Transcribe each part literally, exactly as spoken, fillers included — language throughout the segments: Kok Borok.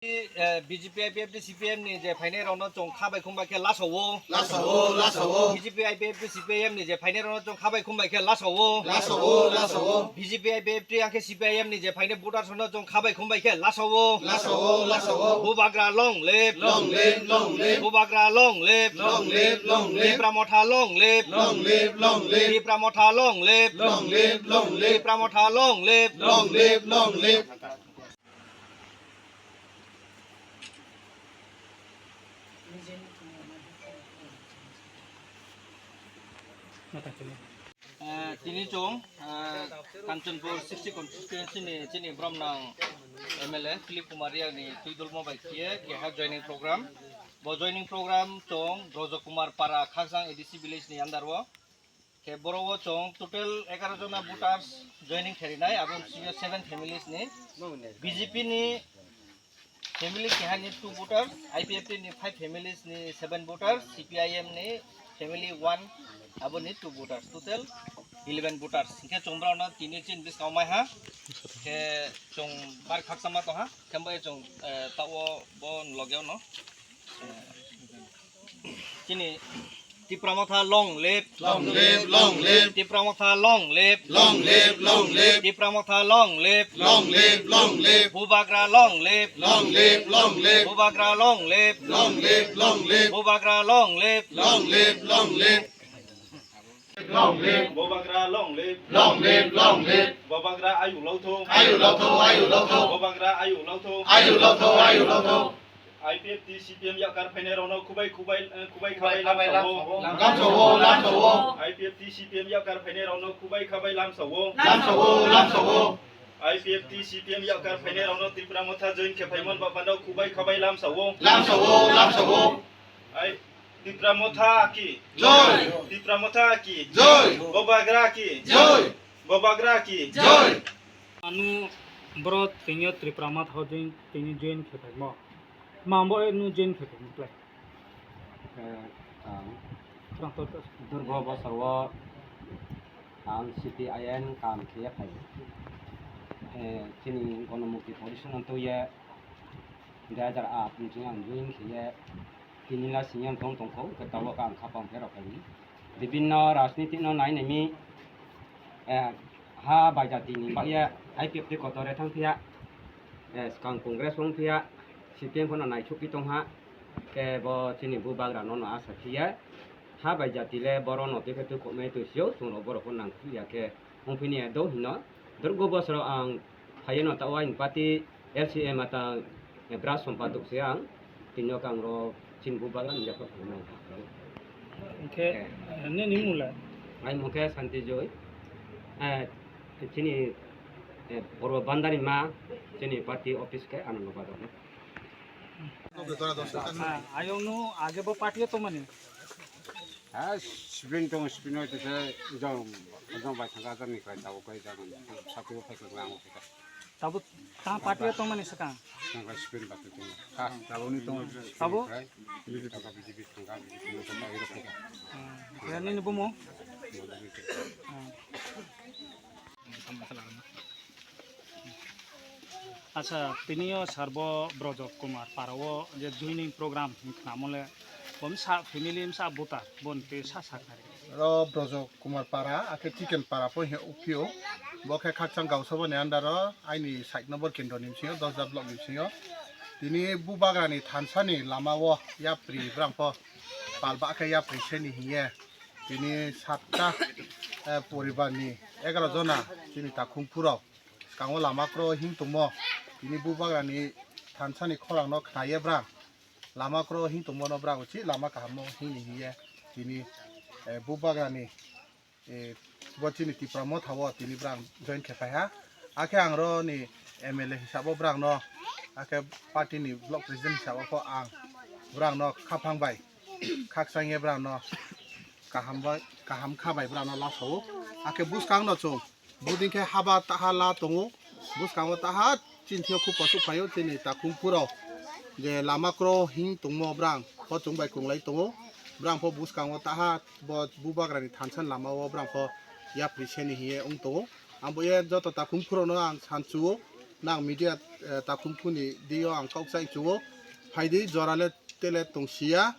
Eh, B J P, I P F T, C P I M ni je phainai rokno chwng kha bai khum bai khe laso o. Laso o, laso o. B J P, I P F T, C P I M ni je phainai rokno chwng kha bai khum bai khe laso o. Laso o, laso o. B J P, I P F T, ang khe C P I M ni je phainai voters rokno chwng kha bai khum bai khe laso o. Laso o, laso o. Bubagra long live. Long live, long live. Bubagra long live. Long live, long live. Tipra Motha long live. Long live, long live. Tipra Motha long live. Long live, long live. Tipra Motha long live. Long live, long live. Eh, tini chwng, eh, Kanchanpur sixty constituency ni chini bromnang M L A Philip Kumar Reang ni twi dulmo bai khiye keha joining program. Bo joining program chwng Brojo Kumar Para Khakjang A D C village ni under o. Khe boro o chwng total egaroh jona voters joining khairinai, abo bisingo seven families ni B J P ni family keha ni two voters, I P F T ni five families ni seven voters, C P I M ni family one abo ni two voters, total eleven voters. Hinkhe chwng borok no tini chin bwskango mai ha, khe chwng bar khaksa ma tong ha, khe bo chwng, eh, ta o bo loge o no. Chini Tipra Motha long live. Long live, long live. Tipra Motha long live. Long live, long live. Tipra Motha long live. Long live, long live. Bubagra long live. Long live, long live. Bubagra long live. Long live, long live. Bubagra long live. Long live, long live. Long live. Bubagra long live. Long live, long live. Bubagra ayu lotho. Ayu lotho, ayu lotho. Bubagra ayu lotho. Ayu lotho, ayu lotho. I P F T C P M yakar phainai rokno khubai khubai, eh, khubai khabai lamsao. Lamsao, lamsao. I P F T C P M yakar phainai rokno khubai khabai lamsao. Lamsao, lamsao. I P F T C P M yakar phainai rokno Tipra Motha join khe phaimon baphano khubai khabai lamsao. Lamsao, lamsao. Ai, Tipra Motha ki. Joy. Tipra Motha ki. Joy. Bubagra ki. Joy. Bubagra ki. Joy. Anu bro tinyo Tipra Motha join, tinyo join khe phaimo. Ma bo nu join khe phaimo play. Eh, ang Khorang tor tor. Durgo bosor o ang C P I M kam khe phai. Eh, chini Gonomukti position on tuye dui hajar aat ni chini ang join khe ye. Tini la senior tong tongkho, hwnkhe tabuk ang khapang pherok khaini. Bibinno rajniti no nai naimi, eh, ha bai jati ni bagya I P F T kotore thang phiya, eh, swkang Congress wng phiya, C P M phano naithok pi tong ha, khe bo chini bubagra no no asa phiya, ha bai jati le boro no twi khe twi koknai twi sio, chwng rok borok pho nang phiya khe wng phiya do hino, durgo bosoro ang Hayano ta wain party L C M ata, eh, bra sompaduk se ang, tinyo kang ro chin bubagra ni japo nai. Oke, eh, ne ni mula. Ai mukhe Santi Joy. Eh, chini, eh, Purbo Bandari ma, chini party office ke ano no badam. Ah, ayong nu age bo party to mani. Ha, sipin tong, sipin oi tese jong, jong bai thangka jani kai tabo kai jang, satu pai kai lang kai. Tabo ta party o tongmani swkang. Thangka sipin batu tong. Ha, tabo ni tong. Tabo? Biji thangka, biji biji thangka, biji biji thangka, iro thangka. Hmm, ya nini bumo? Hmm. Acha, tini o sar bo Brojok Kumar para o je joining program hwn khna mole, bo msa family msa buta, bo hwn twi sa sa khnari. Ro Brojok Kumar para, akhe Chicken para pho he uphio, bo khe Khakchang Gausabani under o, aini side number kendro ni bisingo, Dosda block ni bisingo. Tini bubagra ni thansa ni lama o yapri brang pho pal ba khe yapri seni hiye. Tini satta, eh, poribar ni egaroh jona chini takhum phurok skango lama kro hing tongmo. Tini bubagra ni thansa ni khorang no khna ye brang lama kro hing tongmo no brang uchi lama kaham mo hing ni hiye. Tini, eh, bubagra ni, eh, bo chini Tipra Motha o tini brang join khe phai ha. Akhe ang ro ni M L A hisab o brang no, akhe party ni block president hisab o pho ang brang no khaphang bai khakchang ye brang no kaham bai, kaham kha bai brang no laso o. Akhe buskang no chung buding khe haba taha la tongo, buskang o taha chini thio khub kosuk phai o chini takhum phuro je lama kro hing tongmo brang pho chung bai kwrwng lai tongo, brang pho buskang o taha bo bubagra ni thansa ni lama o brang pho yapri seni hiye wng tongo. Ang bo ye joto takhum phuro no ang sansu o. Nang media, eh, takhum khuni dio ang kok chai chuo. Phaidi jora le tele tong sia.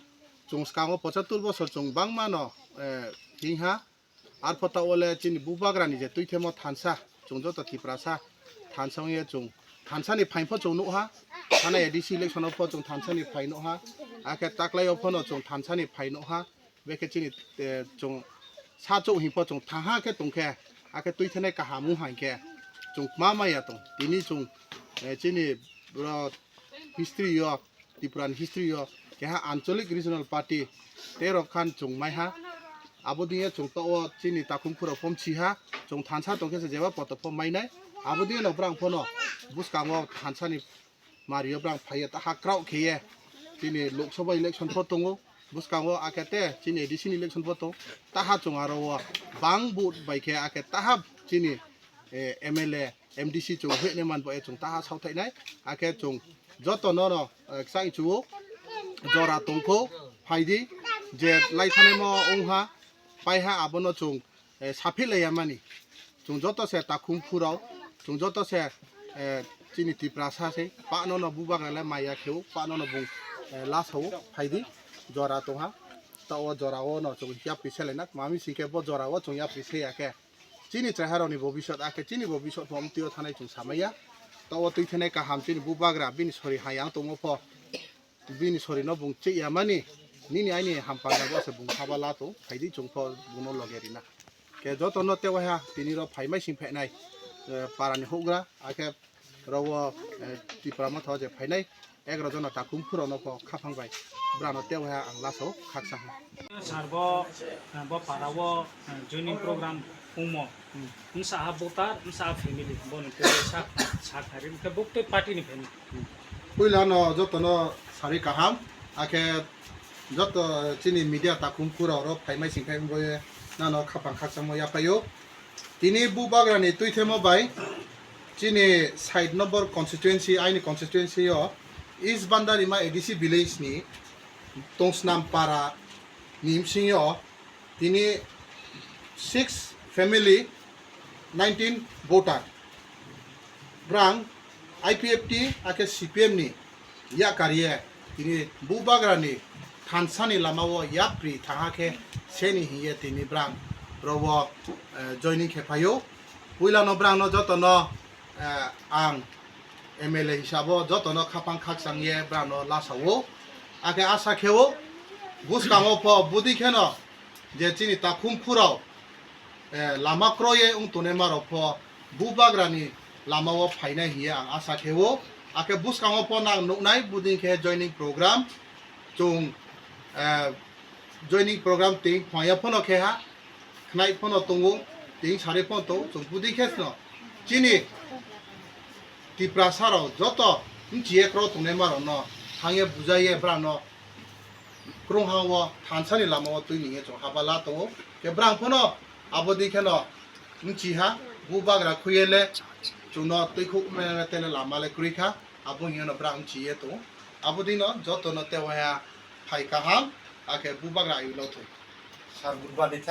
Chung skango pochattur bosor chung bangma no, eh, hingha. Arpho ta ole chini bubagra ni je tuithemo thansa, chung joto Tiprasa thansa wngye chung thansa ni phain pho chung nuh ha. Thana A D C election o pho chung thansa ni phain nuh ha. Akhe taklai o pho no chung thansa ni phain nuh ha. Bekhe chini, eh, chung sa chouh hing pho chung thang ha khe tong khe, akhe tuithenai kaham wng hai khe chung ma maya tong. Tini chung, eh, chini bro history yo, Tripura ni history yo keha ancholic regional party tei rok khan chung mai ha. Abo dingya chung to o chini takhum khura phom chi ha, chung thansa tong khe se jeba poto phom mai nai. Abo dingya no brang pho no bwskango thansa ni Mario brang phaiya ta ha kraw kheye. Chini Lok Sabha election pho tongo, bwskango akhe te chini A D C ni election pho tong. Taha chung aro o bang vote bai khe akhe taha chini, eh, M L A, M D C chung hwene man bo e chung taha sauthainai. Akhe chung joto no no, eh, sai chuo jora tongkho phaidi je lai thane mo ongha pai ha abono chung eh, saphi laiya mani. Chung joto se takhum phurao, chung joto se, eh, chini Tiprasa se, pano no bubagra le maya kheo, pano no bung, eh, lasao phaidi, jora tongha. Ta o jora o no chung yapri selainak, mami singke bo jora o chung yapri seya khe. Chini chehara ni bobisot, akhe chini bobisot pho amtio thanai chung samaya. Ta o twi thanai kaham chini bubagra, bini sori hayang tongmo pho. Bini sorino bung chiyamani, nini aini hampang jago se bung haba lato, phaidi chungpho bungno loge rina. Ke jotono tewaiha tini ro phaimai sing phainai, eh, parani houhgra, akhe rogo, eh, Tipra Motha je phainai, egaroh jona takhum phurokno pho khaphang bai brano tewaiha ang laso khaksa hwn. Sir bo, eh, bo para o, eh, joining program wngmo. Hmm. Wngsa ha voter, wngsa ha family, boni twi sa, sa khari, wngkhe bo twi party ni family. Puila no joto no sari kaham, akhe joto chini media takhum phura oro phaimai singkhai wngwi nano khapang khakchangmo yaphaio. Tini bubagra ni twithemo bai chini side number constituency, aini constituency o East Bandarima A D C village ni Tongsnam para ni bsing o tini six family, nineteen voter. Brang I P F T akhe C P M ni yak kariye tini bubagra ni thansa ni lama o yapri thangha khe seni hiye tini brang rogo, eh, joining khe phaio. Puila no brang no joto no, eh, ang M L A hisabo joto no khapang khakchang ye brang no lasa o. Akhe asa khe o bwskango pho budi kheno je chini takhum phurao, eh, lama kroye wng tongnai marok pho bubagrani lama o phainai hiye ang asa khe o. Akhe bwskango pho nang nuknai buding khe joining program chung, eh, joining program tei phwaya phono khe ha khnai phono tongo tei sari phono tongo chung buding khe no chini Tiprasa rok joto mchiye kro tongnai marok no thangye bujaye brano Krungha o thansa ni lama o twi ni chung haba la tongo. Ke brang phono abo di kheno mchi ha, bubagra khuye le chwngno twi khuk mene tele lama le kwrwi kha, abo hiyo no brang mchi ye tongo. Abo di no joto no tewaya phai kaham, akhe bubagra ayu lo thung. Sir, good morning, sir.